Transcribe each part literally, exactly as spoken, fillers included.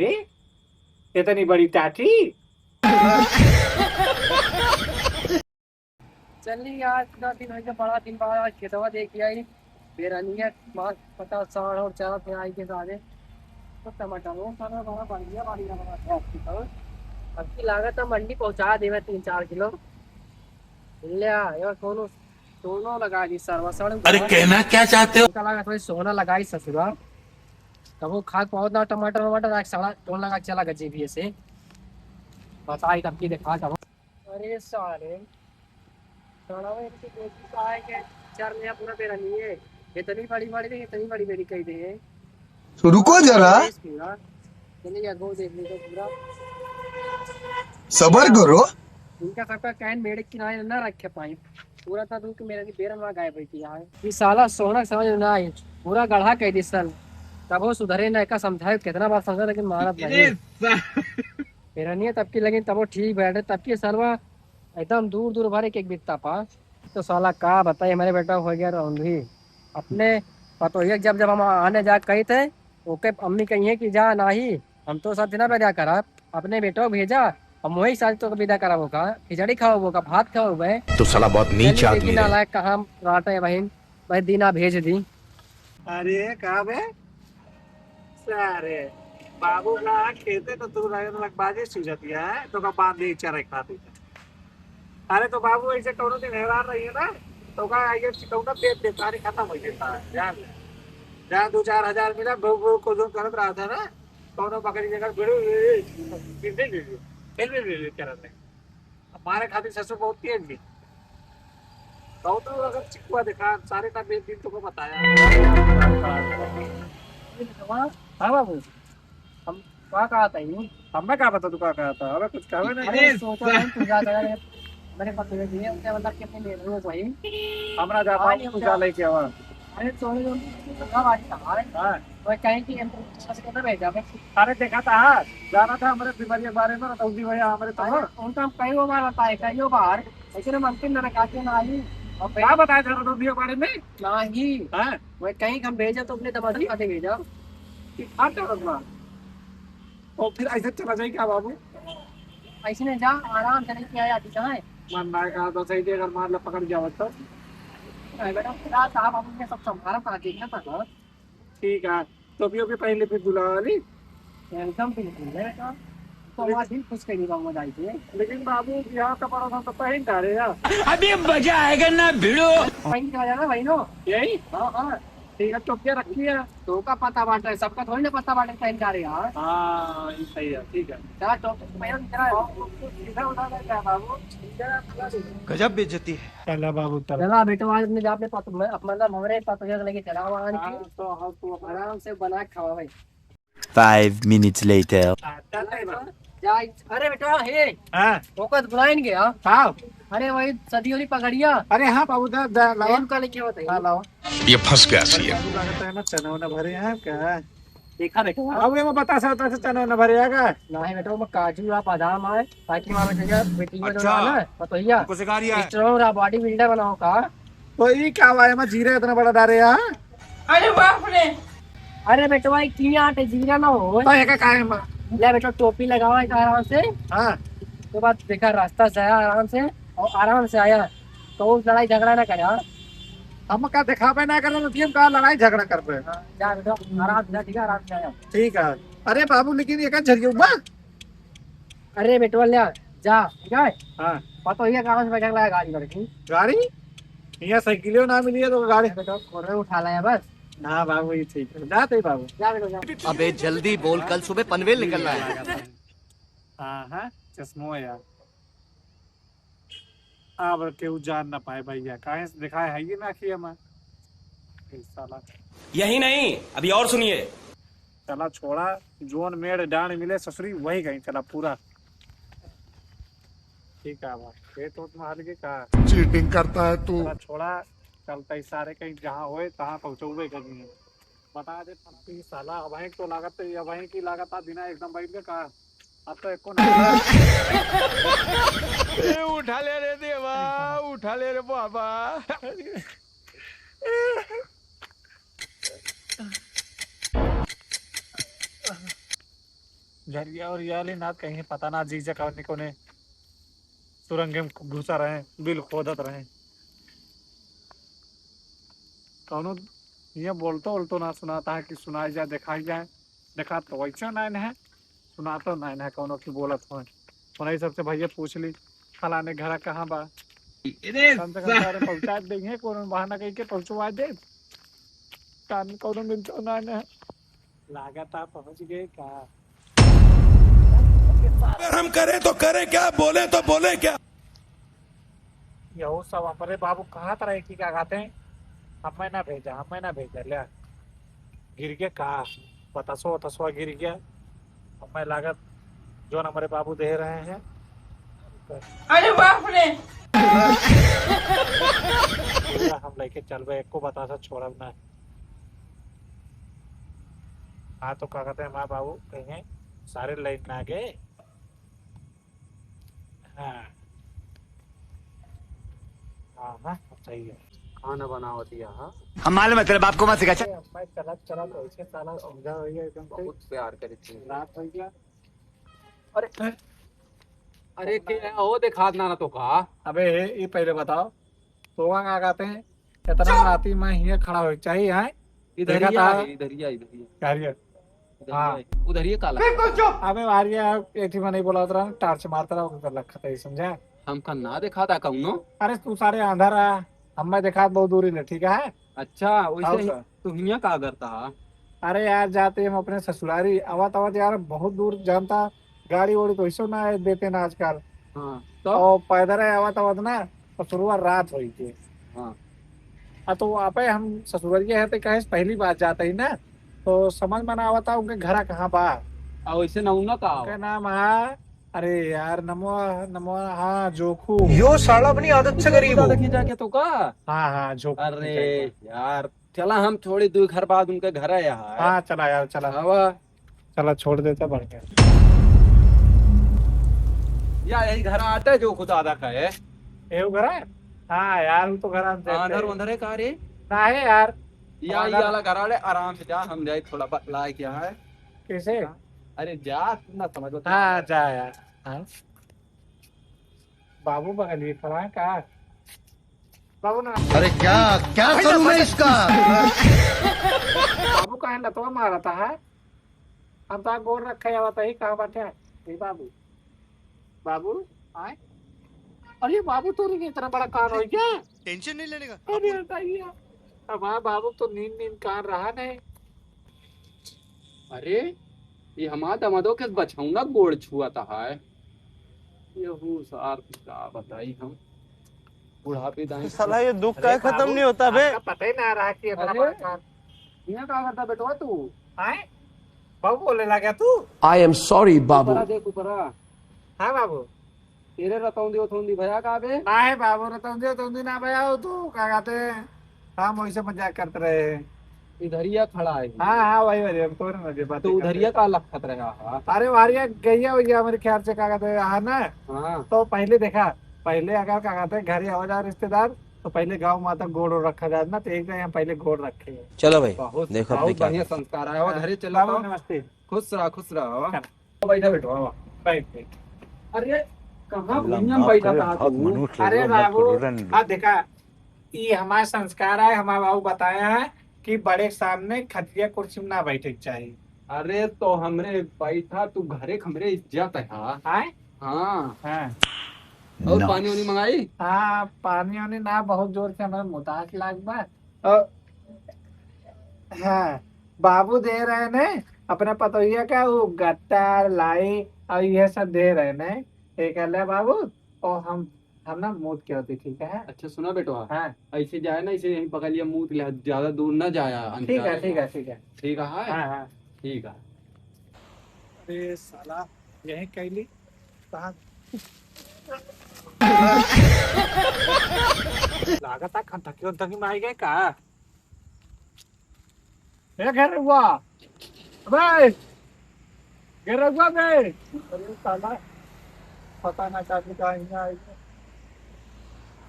ए, इतनी बड़ी टाटी। चलिए यार, इतना दिन हो गया, बड़ा दिन बाद आज खेतवा देख के आई। बेरनिया मास पता साढ़ और चार पे आई के सारे। तो टमाटर वो सारा बड़ा बढ़िया, बढ़िया, बढ़िया है आपकी तो। अब की लागत है मंडी पहुंचा देवे तीन चार किलो। ले आ, यार कोनो सोना लगा दी सरवा, सड़ अरे गया। कहना क्या चाहते हो? इनका लगा थोड़ी सोना लगाई ससुरा। तब वो खाद पावत ना टमाटर वमाटर, आज सड़ा टोल लगा चला गजे भी ऐसे। बताई तब की देखा तब। अरे सारे, सड़वा इनकी बेटी का है कि चार महीना पूरा बेरा नहीं है। इतनी बड़ी बड़ी, इतनी बड़ी बेरी कही दे। तो रुको जरा। चलिए, गो देख लीजिए पूरा। सबर करो। इनका सबका कहन मेरे किनारे ना रखे पाए। पूरा था दूं कि मेरे की बेरा वहाँ गायब हुई थी यार। ये साला सोना समझ में ना आई। पूरा गढ़ा कह दी सन। तब वो सुधरे ना, का समझाए, कितना बार समझा, लेकिन मानत नहीं। सा- मेरा नहीं है तब की, लेकिन तब वो ठीक बैठे, तब की सरवा एकदम दूर दूर भरे के एक बित्ता पा। तो साला का बताई, हमारे बेटा हो गया रौंधी। अपने पतोहिया जब जब हम आने जा कही थे, ओके अम्मी कही है कि जा नाही, हम तो साथ ना पैदा करब, अपने बेटो भेजा, हम वही साथ तो विदा करब ओका, खिचड़ी खाओ ओका, भात खाओ बे। तो साला बहुत नीच चलिए, आदमी देखी है। नालायक कहाँ राटे बहिन, भाई दीना भेज दी। अरे का बे? सारे, बाबू का खेते तो तू रहे लग बाजे सूझती है, तो का बांध दे चरे खाती। अरे तो बाबू ऐसे कौनो दिन हैरान रही है ना, तो का ये चिकौना पेट दे, सारे खत्म हो जाता है, जान ले। जहाँ दो चार हजार मिला, भू भू को जो करत रहा था ना, कौनो बकरी जगह बिड़ू, बिड़ू, बिड़ू, बिड़ू, बिड़ू, बिड़ू करत रहे। हमारे खातिर ससुर बहुत तेज भी। कहो तो अगर चिकुआ देखा, सारे का एक दिन तुमको बताया। हाँ बाबू, हम का कहा था ये? हमें का पता तू का कहा था? अबे कुछ कहवे नहीं। अरे सोचा नहीं तू जा, जा, मेरे पास तो ये है, क्या मतलब कितने ले रहे हो भाई? हमरा जा हाँ, बाबू, ये तू क्या? जा लेके आवा। अरे सोने दो, क्या बात है? हाँ। वो कहीं की हम तो बस के ना भेजा बस। अरे देखा था, जाना था हमारे बीमारी के बारे में, रतौंदी भैया हमारे तो अरे, उनका हम कई बार बताए, कई बार, लेकिन हम अंतिम नरक आके ना आई। और क्या बताया था रतौंदी के बारे में? नहीं। हाँ। वो कहीं हम भेजा तो अपने दमाद खाते भेजा। कि खा क्या रखना? और फिर ऐसे चला जाए क्या बाबू? ऐसे नहीं जा, आराम से लेके आया, ठीक है? मन ना कहा तो सही थी, अगर मान लो पकड़ गया तो। अरे बेटा, खुदा साहब, हम उनके सब संभाला था, देखना था ना। ठीक है, तो अभी, अभी पहले फिर दुल्हा वाली? एकदम बिल्कुल है बेटा। तो हमारा दिल खुश कर दिया, मजा आई थी। लेकिन बाबू, यहाँ का बड़ा था तो पहन का रहे यार। अभी मजा आएगा ना भिड़ो। पहन के आ जाना भाई नो। यही? हाँ, हाँ। ठीक है, टोपिया रखी है। तो का पता बाटे, सबका थोड़ी ना पता बाटे पहन का रहे यार। हाँ, ये सही है, ठीक है। क्या टोपी पहन के रहा है? सीधा उठा ले क्या बाबू? गजब बेइज्जती है। चला बाबू, चला। चला बेटो, आज अपने जाप में पत-, मैं, मतलब, हमरे पतोहिया के लेके चला वहाँ की। हाँ, तो हम तू आराम से बना के खावा भाई। Five minutes later. हाँ, चल रहे बा। जा, अरे बेटवा, हे। हाँ। ओकर बुलाइन गया। हाँ। अरे वही सदी वाली पगड़िया। अरे हाँ बाबू, दा, दा, लाओ। एम का लेके होते हैं। हाँ, लाओ। ये फंस गया सीएम। बाबू लागत है ना, चना वना भरे हैं क्या? देखा बेटवा। बाबू, ये मैं बता सकता हूँ, चना वना भरे आएगा? नहीं बेटा, वो काजू या बादाम आए, ताकि हमारा भैया, बेटी को जो अच्छा। है ना, पतोहिया, हमको सिखा रही है। Strong रहा, body builder बनाओ का। तो ये क्या हुआ है, मैं जीरा इतना बड़ा डाले यहाँ? अरे बाप रे। अरे बेटवा, ये किया आटे जीरा ना हो। तो ये का काहे मा? ले बेटा, टोपी लगावा एक आराम से। हाँ। तो बात देखा, रास्ता से आया आराम से, और आराम से आया, तो लड़ाई झगड़ा ना करे, हाँ? हम का दिखावे ना करे, तो हम का लड़ाई झगड़ा करबे? हाँ, जा बेटा, आराम से, ठीक है, आराम से आया। ठीक है। अरे बाबू, लेकिन ये का झरियो बा? अरे बेटवा, ले आ, जा, ठीक है? हाँ। पता ही है, कहाँ से बैठा लगा गाड़ी करके। गाड़ी? यहाँ साइकिलियो ना मिली है तो गाड़ी। बेटा, कोरे उठा लाया बस। ना बाबू, ये ठीक है। जाते ही बाबू। जा बेटा, जा। अबे जल्दी बोल, कल सुबह पनवेल निकलना है। हाँ, हाँ, चश्मो है यार। अब केहू जान ना पाए भैया, काहे से दिखाए है ये ना कि हमें। ए साला। यही नहीं, अभी और सुनिए। चला छोड़ा, जोन मेड़ डांड मिले ससुरी, वही कहीं चला पूरा। ठीक है बा, खेत ओत में हल के का? चीटिंग करता है तू। चला छोड़ा, चलता ही सारे कहीं जहाँ होए तहाँ पहुँचौबे करिए। बता दे पप्पी साला, अबहीं तो लागत है, अबहीं की लागत है बिना एकदम बैठ के का। अब तो एको ना। ए, उठा ले रे देवा, उठा ले रे बाबा। झरिया और याली ना कहीं पता ना जीजा कौने कौने सुरंगे में घुसा रहे, बिल खोदत रहे। कौनो ये बोलतो बोलतो ना सुनाता है कि सुनाई जाए, दिखाई जाए। देखा तो वैसे नहीं है, सुना तो नहीं है कौनो की बोलत हो। उन्हीं सबसे भैया पूछ ली, फलाने घरा कहाँ बा? अरे कम से कम सा- सारे पहुँचा देंगे, कोनो बहाना कह के पहुँचवा दे। कान कौनो मिलतो नहीं है। लागत आप पहुँच गए का? अगर हम करें तो करें क्या, बोले तो बोले क्या? यहू सब हमरे बाबू कहत रहे कि का कहते हैं, हमें ना भेजा, हमें ना भेजा, ले। गिर गया का? बतासो, बतासो गिर गया। हमें लागत जो हमरे बाबू दे रहे हैं। अरे बाप रे। पूरा हम लेके चलबे, एको बतासा छोड़ब ना। हाँ, तो का कहते हैं, हमारे बाबू कहीं सारे लाइन में आ गए। हाँ। हाँ, हाँ, सही है। खाना बनावत यहाँ। हम मालूम है तेरे बाप को मत सिखा। अरे, अम्मा, चला, चला, तो ऐसे साला समझा हो गया एकदम से। बहुत प्यार करे थे। रात हो गया। अरे, अरे, के हो देखात ना, ना तो का? अबे, ये पहले बताओ, तो वहाँ का कहते हैं, इतना राती में हियाँ खड़ा हो चाहिए, हैं? इधर देखा ही था? है, इधर ही है, इधर ही है। क्या रे? इधर ही हाँ। है। उधर ही काला। बिल्कुल चुप। अबे वारिया, एक ही में नहीं बोला उतरा, टार्च मारता रहा, उधर रखा था, ये समझा? हमका ना देखा था कौनो। अरे तू सारे अंधार रहा, हमें देखा बहुत दूरी ले, ठीक है? अच्छा, वैसे और ही का? तू हियाँ का करता हा? अरे यार, जाते हम अपने ससुरारी, आवत आवत यार बहुत दूर जानता, गाड़ी वाड़ी तो ऐसो ना है, देते ना आजकल। हाँ, तो? और पैदल है आवत आवत ना, ससुरवा रात होई के। हाँ। आ तो आपे हम ससुररिया है तो कहे से पहली बार जाते ही ना, तो समझ में ना आवता उनके घरा कहाँ बा। आ वैसे ना उन्ना का उनका नाम है, अरे यार, नमो, नमो, हाँ, जोखू। यो साला अपनी आदत से गरीब हो। देखी जाके तो का? हाँ, हाँ, जोखू अरे निकल गया। यार, चला हम थोड़ी दूर घर बाद उनके घर आया है। हाँ, चला यार, चला। हवा। चला, छोड़ देता, बढ़ गया। या यही घर आते जो खुदा अदा का है। एहू घर है? हाँ यार, वो तो घर हम देखते अंदर हैं। उंदर है का रे? ना है यार। या, हमारा ये वाला घर आले आराम से जा, हम जाए थोड़ा बतला क्या है। कैसे? अरे जा, तू ना समझ। हाँ, जा यार। हाँ। बाबू बगल ही खड़ा है का? बाबू ना। अरे क्या, क्या करूं मैं इसका? बाबू काहे लतवा मारता है? हम तो गोड़ रखे आवत ही, कहाँ बैठे हैं? ए बाबू, बाबू, आए। अरे बाबू, तोरी के इतना बड़ा कान हो गया? टेंशन नहीं लेने का। अरे बताइए, हमारा बाबू तो नींद नींद कान रहा नहीं। अरे, ये हमार दमादो के बछौना गोड़ छुआता है। यहू सार का बताई हम। बुढ़ापे दाई साला, ये दुख अरे काहे खत्म बाबू, नहीं होता बे? आपका पता ही ना रहा कि इतना अरे। बड़ा कान। यहाँ का करता बेटवा तू? आए? बाबू बोले लगा तू? I am sorry, बाबू। ऊपरा देख, ऊपरा। हाँ बाबू। तेरे रतौंदी उतौंदी भया का बे? ना है बाबू, रतौंदी उतौंदी ना भया हो तू, का कहते हैं? हम वैसे मजाक करते रहे। इधरिया खड़ा है। हाँ, हाँ, वही, वही, हम तोरे मजे बात तो करते उधरिया रहे। का लखत रहा है? अरे, वारिया गैया वैया, मेरे ख्याल से, का कहते हैं, हाँ ना? हाँ। तो पहले देखा, पहले अगर, का कहते हैं, घर आवा जाए रिश्तेदार, तो पहले गौ माता गोड़ रखा जाए ना, तो एक जगह हम पहले गोड़ रखे। चलो भाई, बहुत, देखो अब बहुत क्या बढ़िया करते हैं। संस्कार आया हो, हाँ। घरे चलो बाबू, तो। नमस्ते। खुश रहा, खुश रहा, वाह। चल। बैठा, बैठो, वाह, वाह। बैठ, बैठ। अरे, कहाँ अल्लाह भुइयां माफ बैठा करे, था बहुत तू? मनुष्य अरे लोग, मत बाबू, करो, रहने दो। हाँ, देखा, ये हमारा संस्कार है, हमारा बाबू बताया है कि बड़े के सामने खटिया कुर्सी में ना बैठे के चाहिए। अरे, तो हमरे बैठा, तू घरे के हमरे इज्जत है, हाँ? आए? हाँ। हाँ। और nice। पानी वानी मंगाई? हाँ, पानी वानी ना, बहुत जोर से हमारे मुतास लाग बा। और, हाँ, बाबू दे रहे ने अपने पतोहिया का वो गट्टा, लाई और ये सब दे रहे ने। एक ले बाबू, और हम, हम ना मूत के होती, ठीक है? अच्छा, सुना बेटवा, हाँ। ऐसे जाए ना, इसे यहीं पकड़ लिया, मूत ले, ज्यादा दूर ना जाया, ठीक है, अंतराल ठीक है, में। ठीक है। ठीक है? हाँ, हाँ। ठीक है। अरे साला, यहीं कैली कहाँ? लागत है खंतकी उंतकी में आई गए का? ए घेरउआ, अबे घेरउआ बे, अरे साला, पता ना का भी कहाँ यहाँ आई है।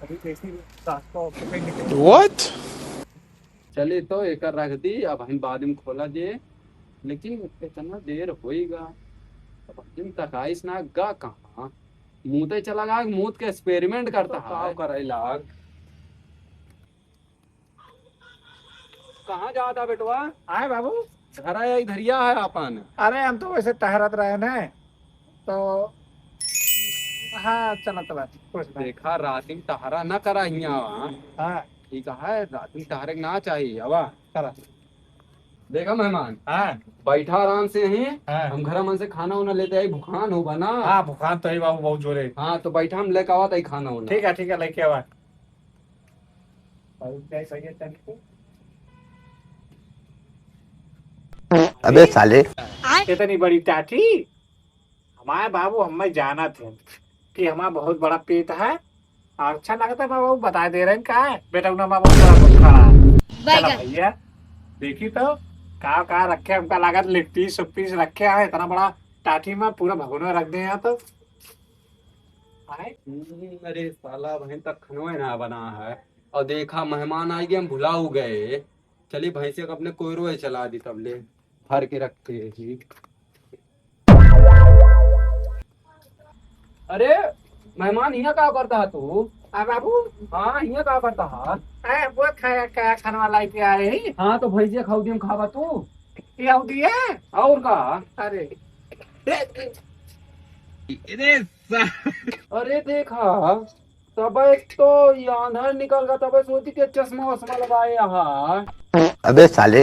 अभी देखी रास्ता ऑफ पे निकल। What? चले तो एकर रख दी, अब हम बाद में खोला जे, लेकिन इतना देर होइगा। दिन तक आइस ना गा कहाँ? मूते चला गा, मूत के experiment करता तो है। का करे लाग? कहाँ जाता बेटवा? आए बाबू। घर आया, इधरिया है अपन। अरे हम तो वैसे टहरत रहे ना, तो हाँ, चलत बात, कुछ नहीं। देखा, रात में टहरा ना करा हियाँ। हाँ। ठीक है, रात में टहरे के ना चाहिए, हवा। करा। देखा मेहमान, हाँ। बैठा आराम से ही। हाँ। हम घर मन से खाना उना लेते आई, भुखान हो बना। हाँ, भुखान तो ही बाबू बहुत जोरे। हाँ, तो बैठा, हम लेके आवत आई खाना उना। ठीक है, ठीक है, लेके आवा। अबे साले। इतनी बड़ी टाटी? हमारे बाबू, हमें जानत है कि हमारा बहुत बड़ा पेट है। अच्छा लगता है, हमारे बाबू बता दे रहे हैं, का है? बेटा, उन्हें हमारा बहुत बड़ा भूख खड़ा है। चलो भैया, देखी तो का का रखे, हमका लागत लेग पीस, सब पीस रखे हैं, इतना बड़ा टाटी में पूरा भगोना रख दे यहाँ तो। आए? हम्म, अरे साला, बहन तक खनवे ना बना है। और देखा, मेहमान आ गए, हम भुला हो गए। चलिए, भैंसे को अपने कोयरो है चला दी, तब ले भर के रखते हैं जी। अरे मेहमान, यहाँ का करता है तू? आ बाबू। हाँ, यहाँ का करता है? ए, वो खाया, क्या खाने वाला है, क्या है? हाँ, तो भैंसिया खाऊ दिए, हम खावा तू? ये आऊ दिए? और का? अरे। अरे देखा, तबे तो ये आंधर निकल गया, तबे सोची के चश्मा वश्मा लगाए यहाँ। अबे साले।